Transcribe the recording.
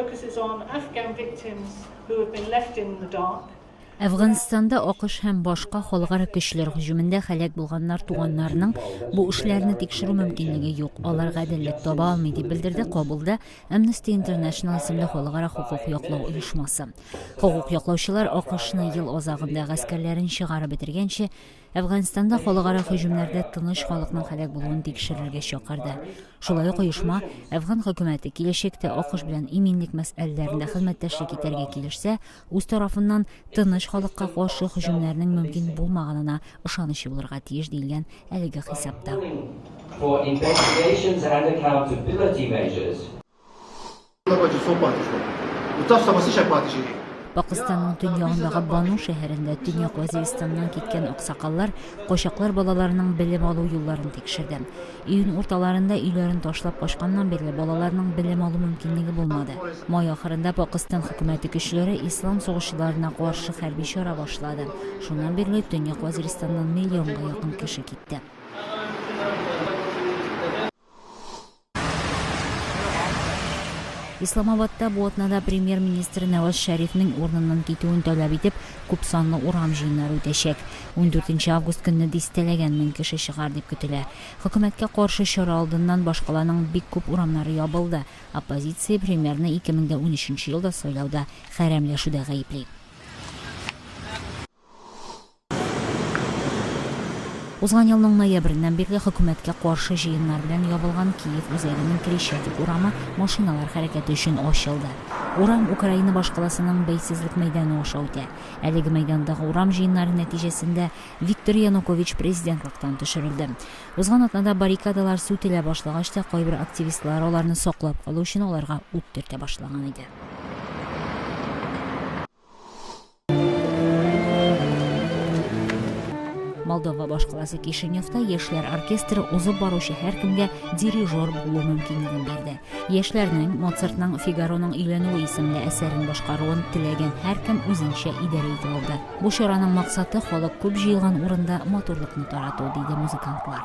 focuses on Afghan victims who have been left in the dark. Әфганстанда АКШ һәм башка халыкара көчләр һөҗүмендә һәлак булганнар туганнарының бу эшләрне тикшерү мөмкинлеге юк, алар гаделлек таба алмый, дип белдерде Кабулда Amnesty International исемле халыкара хокук яклау оешмасы. Хокук яклаучылар АКШны ел азагында гаскәрләрен чыгарып бетергәнче Әфганстанда халыкара һөҗүмнәрдә тыныч халыкның һәлак булуын тикшерергә чакырды. Шулай ук оешма Әфган хөкүмәте киләчәктә АКШ белән иминлек мәсьәләләрендә хезмәттәшлек итәргә килешсә, үз тарафыннан тыныч халыкка каршы һөҗүмнәрнең мөмкин булмаганына ышанычы булырга тиеш, диелгән әлеге хисапта. For investigations and accountability measures. Пакыстанның төньягындагы Бану шәһәрендә Төньяк Вазиристаннан киткән аксакаллар качаклар балаларының белем алу юлларын тикшерде. Июнь урталарында өйләрен ташлап качканнан бирле балаларның белем алу мөмкинлеге булмады. Май ахырында Пакыстан хөкүмәте көчләре ислам сугышчыларына каршы хәрби чара башлады. Шуннан бирле Төньяк Вазиристаннан миллионга якын кеше китте. Исламабадта бу атнада премьер-министр Нәваз Шәрифнең урыныннан китүен таләп итеп, күп санлы урам җыеннары үтәчәк. 14 август көнне дистәләгән мең кеше чыгар дип көтелә. Хөкүмәткә каршы чара алдыннан башкаланың бик күп урамнары ябылды. Оппозиция премьерны 2013 елда сайлауда хәрәмләшүдә гаепли. Узган елның ноябреннән бирле хөкүмәткә каршы җыеннар белән ябылган Киев үзәгенең Крещатик урамы машиналар хәрәкәте өчен ачылды. Урам Украина башкаласының Бәйсезлек мәйданы аша үтә. Әлеге мәйдандагы урам җыеннары нәтиҗәсендә Виктор Янукович президентлыктан төшерелде. Узган атнада баррикадалар сүтелә башлагач та кайбер активистлар аларны саклап калу өчен аларга ут төртә башлаган иде. Молдова башкаласы Кишиневта яшьләр оркестры узып баручы һәркемгә дирижер булу мөмкинлеген бирде. Яшьләрнең Моцартның Фигароның өйләнүе исемле әсәрен башкаруын теләгән һәркем үзенчә идарә итә алды. Бу чараның максаты халык күп җыелган урында матурлыкны тарату, диде музыкантлар.